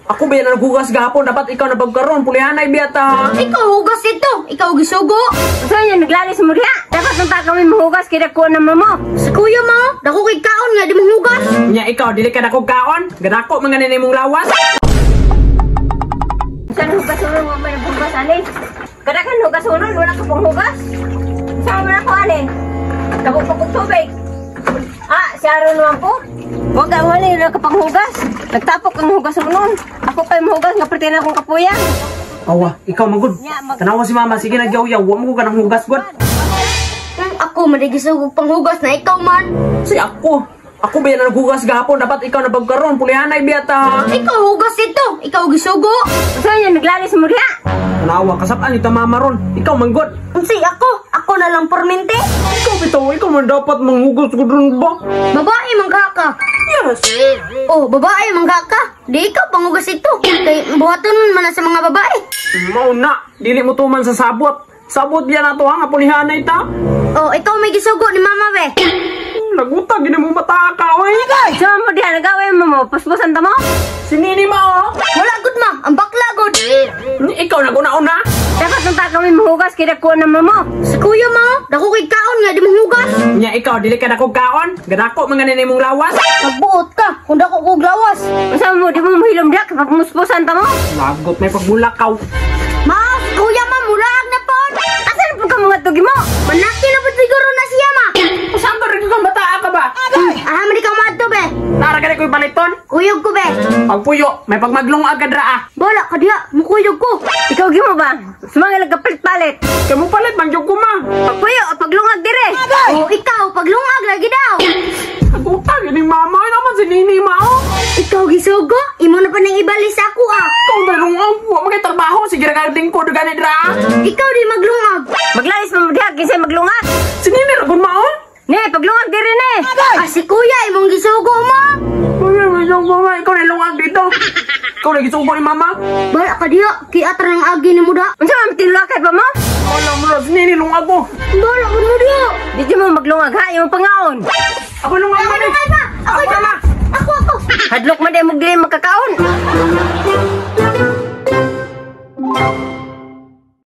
Ako ba yan naghugas gahapon? Dapat ikaw na pagkaroon. Pulihanay biya ta. Ikaw hugas ito. Ikaw gisugo. Unsa niya naglalis mo diha? Dapat unta kami mahugas kay dako na mo. Si kuya mo, dako kay kaon nga di manghugas. Nya ikaw, dili ka dako kaon. Gadako mga nini mong lawas. Unsa na hugas unon mo man hugas ani? Kadakan hugas unon wala ka pong hugas. Sa man ako ani? Tabok pa kog tubig. Ah, si Aaron naman po. Wag ka wala na ka panghugas. Nagtapok ang hugas unon. Ako pa mahugas nga perti na akong kapuya. Awa, ikaw magud. Tanawa si mama, sige nagyaw-yaw. Wa mo ko kanang hugas gud. Ako man di gisugo panghugas na ikaw man. Si ako. Ako ba yan naghugas gahapon? Dapat ikaw na pagkaroon. Pulihanay biya ta. Ikaw hugas ito. Ikaw gisugo. Unsa niya naglalis mo diha? Tanawa, kasapaan ito mama ron. Ikaw manggod. Unsay ako? Ako na lang permente. Ikaw bitaw, ikaw man dapat manghugas gud ron ba? Babae man ka ka. Yes. Oh, babae man ka ka. Di ikaw panghugas ito. Kay buhaton man na sa mga babae. Mao na, dili mo tuman sa sabot. Sabot biya na to ha, nga pulihanay ta. Oh, ikaw may gisugo ni mama be. Laguta, gini mo mata ka, oy. Sa mo diha nagaway mo mo puspusan ta mo? Si Nini ma, oh. Wala gud ma, ang bakla gud. Ikaw naguna-una. Dapat unta kami mahugas kay dako na mo. Si kuya mo, dako kay kaon nga di manghugas. Nya ikaw, dili ka dako kaon. Gadako mga nini mong lawas. Nagbuot ka kung dako kog lawas. Unsa mo di mo mahilom diha kay pagmuspusan ta mo? Lagot may pagbulakaw. Ma, si kuya ma mulaag na pod. Asa na po ka mga tugi mo? Manaki na pod siguro na siya ma. Saan ba rin kang bata ka ba? Ah, man ikaw madto be. Tara ka na ko'y paliton. Kuyog ko be. Pagpuyo, may pagmaglong agad ra ah. Bala ka diha, mukuyog ko. Ikaw gimo ba? Sumangil kapalit-palit. Kaya mo palit, mangyog ko ma. Pagpuyo o paglungag dire. Oh, ikaw paglungag lagi daw. Naguta, yun yung mama. Ay naman si Nini ma, oh. Ikaw gisugo, imo na pa nang ibali sa ako ah. Ikaw na lungag. Wa mo kay trabaho. Sige ra kang ko gani dra. Ah. Ikaw di maglungag. Maglalis mo diha kinsay maglungag. Si Nini ra ma, oh. Ne, paglungag dire ne. Ah, si kuya imong gisugo mo. Uy, may mama, ikaw na lungag dito. Ikaw na gisugo ni mama. Bala ka diha, kiatra ng agi ni mo da. Unsa man tinulakay pa mo? Wala mo na, si Nini lungag ko. Bala ka mo diha. Di mo maglungag ha, imong pangaon. Ako lungag mo ni. Ay ba? Ako Ako na. Ako ako. Hadlok man di mo dili makakaon.